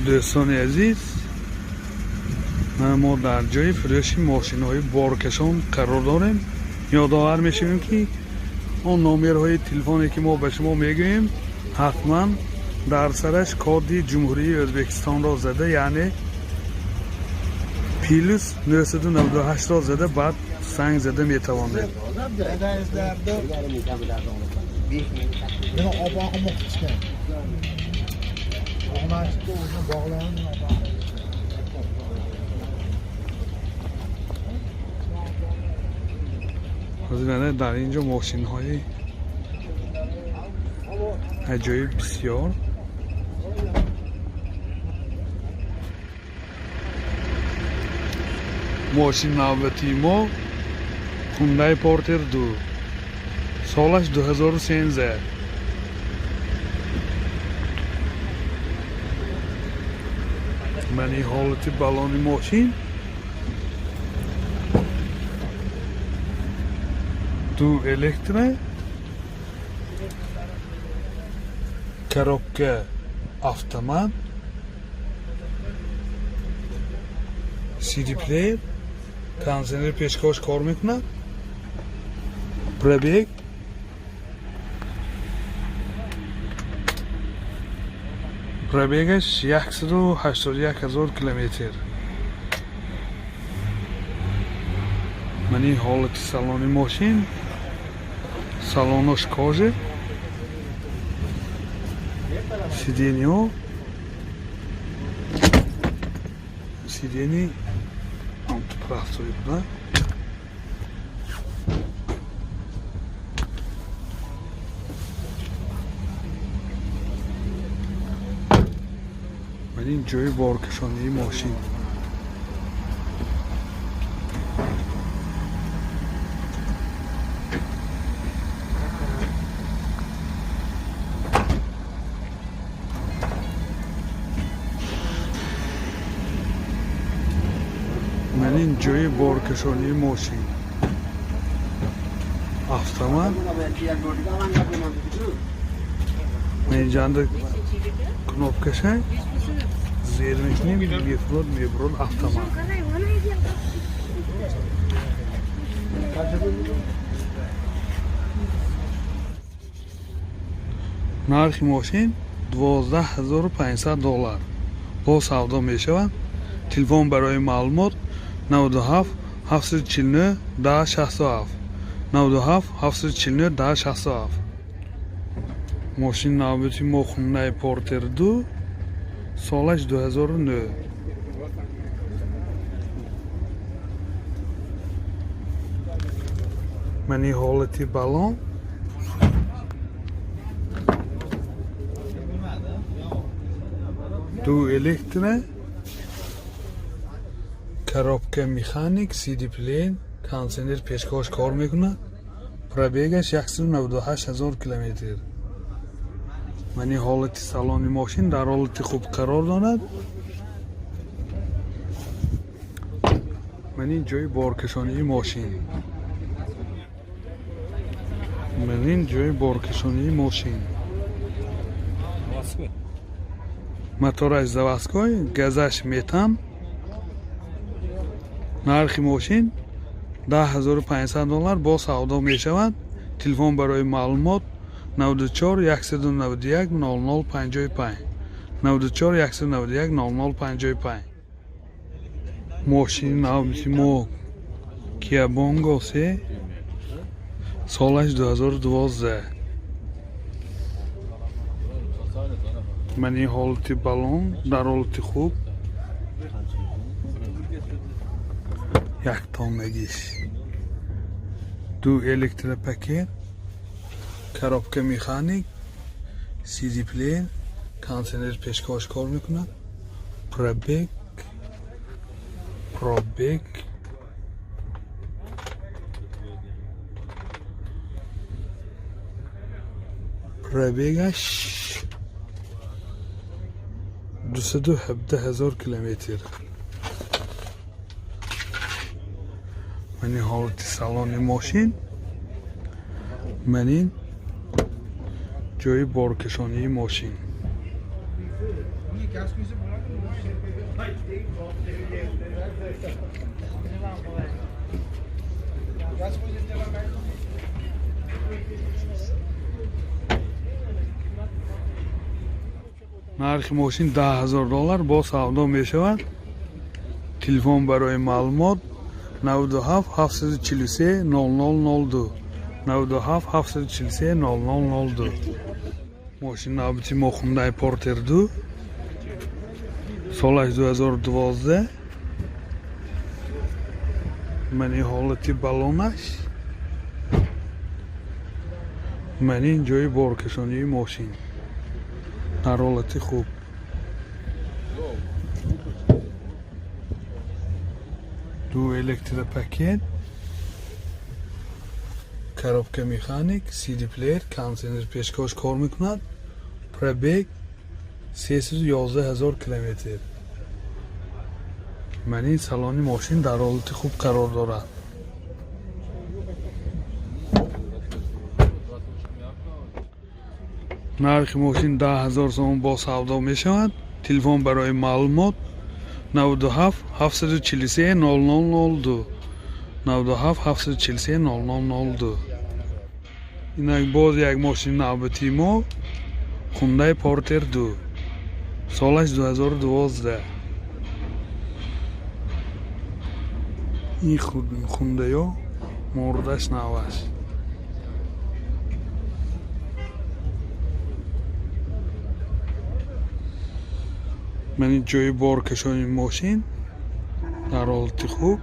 Дӯстони азиз, мо дар ҷои фурӯши мошинҳои боркашон қарор дорем. Ёдовар мешавем, ки он номерҳои телефоне, ки мо ба шумо мегӯем, ҳатман дар сараш коди Ҷумҳурии Ӯзбекистонро зада, яъне плюс 998-ро зада, баъд занг зада метавонед. Buni opog'im o'qitishgan. Bog'lashni o'zini bog'larni opog'im. Ҳозир ана дар ин ҷо мошинҳои аҷоиб бисёр. Мошин навбатии мо Хундай Портер 2, солаш 2013. Мани ҳолати балони мошин, ду электро, коробка автомат, CD плеер, кондиционер пешкош кор мекунад. Пробегаш 181 000 километр. Мани ҳолати салони мошин, салонош кожа, сиденьё, сиденьи антиправтои буда. Мани ҷои боркашонии мошин. Манин ҷои боркашонии мошин, автомат. Инҷанда кнопкаша зер мекунем, мефурод, мебурод, автомат. Нархи мошин 12 500 доллар, бо савдо мешавад. Телефон барои маълумот: 97 749 10 67, 97 749 10 67. Мошин навбати мо Хундай Портер 2, солаш 2009. Мани ҳолати балон, ду электро, коробка механик, CD плеер, кондиционер пешкош кор мекунад. Пробегаш 198 ҳазор километр. Мани ҳолати салони мошин дар ҳолати хуб қарор дорад. Манин ҷои боркашонии мошин. Манин ҷои боркашонии мошин. Мотораш заводской, газаш метан. Нархи мошин 10 500 доллар, бо савдо мешавад. Телефон барои маълумот: 94 191 00 55, 94 191 00 55. Мошини навбати мо Киа Бонго 3, солаш 2012. Мани ҳолати балон дар ҳолати хуб, як тоннагиш, ду электропакет, коробка механик, CD плеер, кондиционер пешкош кор мекунад. Пробегаш 217 000 километр. Мани ҳолати салони мошин. Манин ҷои боркашонии мошин. Нархи мошин $10,000 бо савдо мешавад. Телефон барои маълумот 97 743 0002, 97 743 0002. Мошин навбати мо Hyundai Porter 2, солаш 2012. Мани ҳолати балонаш, мани ҷои боркашонии мошин дар ҳолати хуб. Ду электропакет, коробка механик, CD плеер, кондиционер пешкош кор мекунад. Пробег 311 000 километр. Мани салони мошин дар ҳолати хуб қарор дорад. Нархи мошин 10,000 сомон бо савдо мешавад. Телефон барои маълумот 97 743 0002, 97 743 0002. Инак боз як мошини навбатии мо Hyundai Porter 2, солаш 2012. Ин Hyundai-ё мордаш наваш. Мани ҷои боркашони мошин дар ҳолати хуб.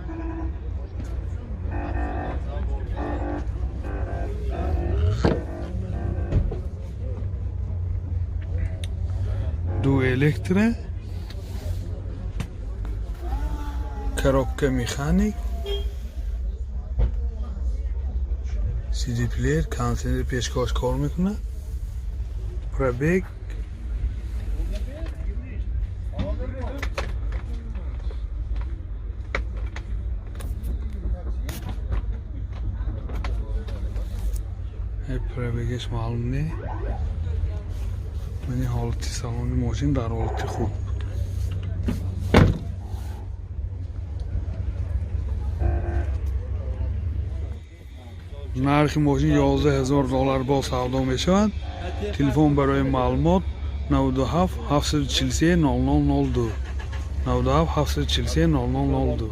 Ду электро, коробка механик, CD плеер, кондиционер пешкош кор мекунад. Пробег пробегаш маълум не. Мани ҳолати салони мошин дар ҳолати хуб. Нархи мошин $11,000 бо савдо мешавад. Телефон барои маълумот 97 743 0002, 97 743 0002.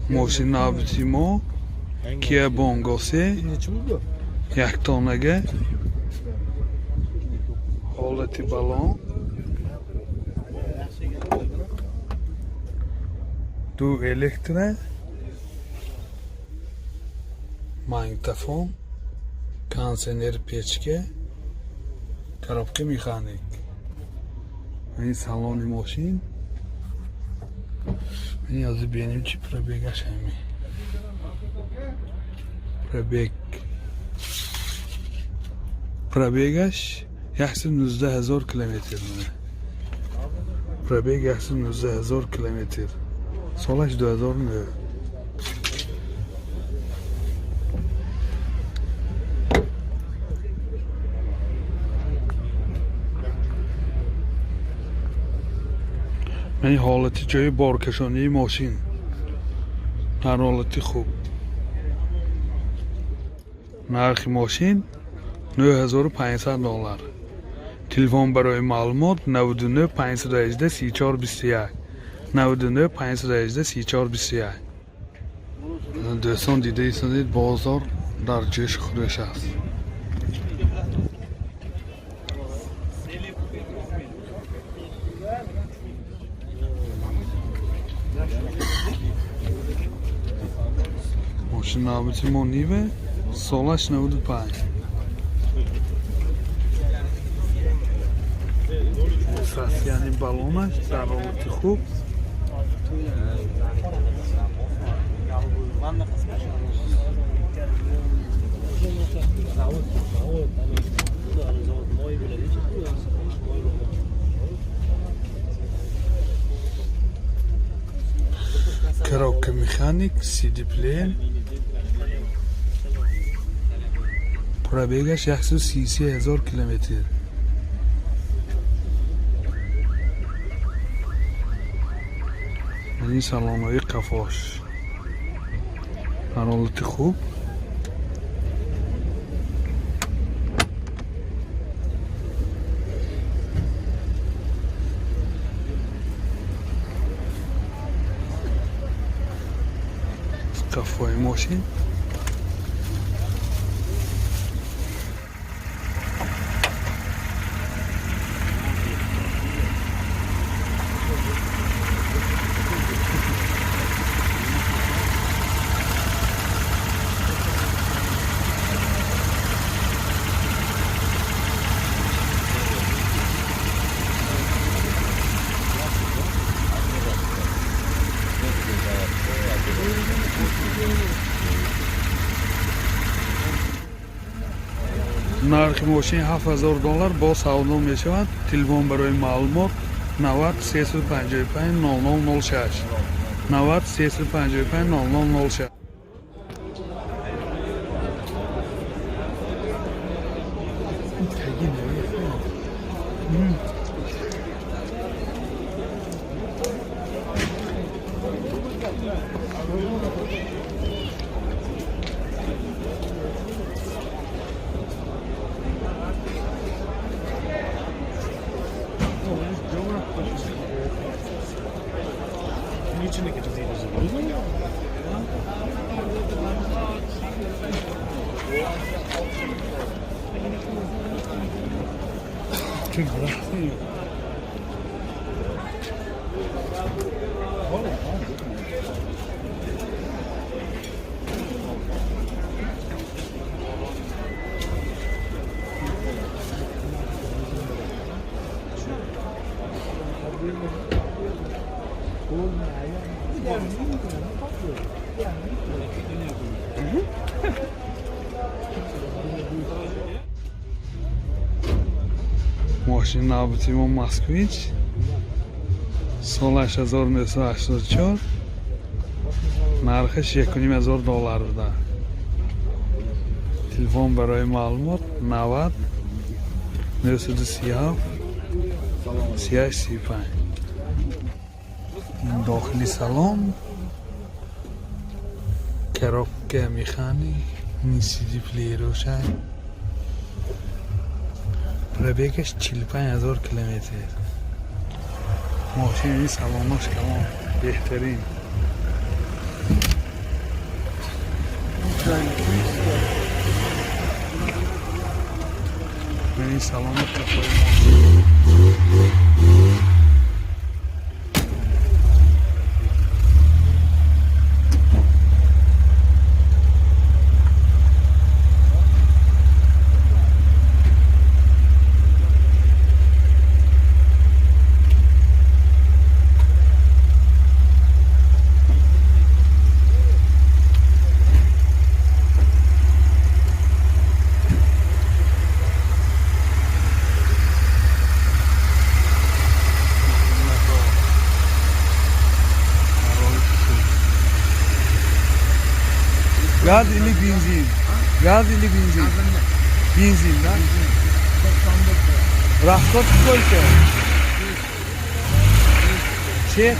Мошин навбати мо Kia Bongo 3, яктонага, ҳолати балон, ду электро, магнитофон, кондиционер печка, коробка механик. Ин салони мошин. Ин аз бинем чи пробегаш ҳами. Пробегаш 119 000 километр. Пробег 119 000 километр. Солаш 2009. Мани ҳолати ҷои боркашонии мошин дар ҳолати хуб. Нархи мошин $9,500. Телефон барои маълумот 99 518 34 21, 99 518 34 21. Дӯстон, дида истодед, бозор дар ҷӯши хурӯш аст. Мошин навбати мо Нива, солаш 95. Состояние балонаш дар ҳолати хуб. Коробка механик, CD плеер, Пробегаш 133 ҳазор километр. Ин салонҳои қафош дар ҳолати хуб. Қафои мошин. Нархи мошин $7000 бо савдо мешавад. Телефон барои маълумот 90 355 0006, 90 355 0006. Мошини навбати мо Москвич, солаш 1984, нархаш $1500 буда. Телефон барои маълумот 90 937 38 35. Дохили салон коробка механик, CD плеероша. Пробегаш 45 ҳазор километр. Мошини салонош калон, беҳтарин. Ин салоно қафои мошин. Gaz или бензин? Газ или бензин? Бензин, да? Расход сколько? Чех?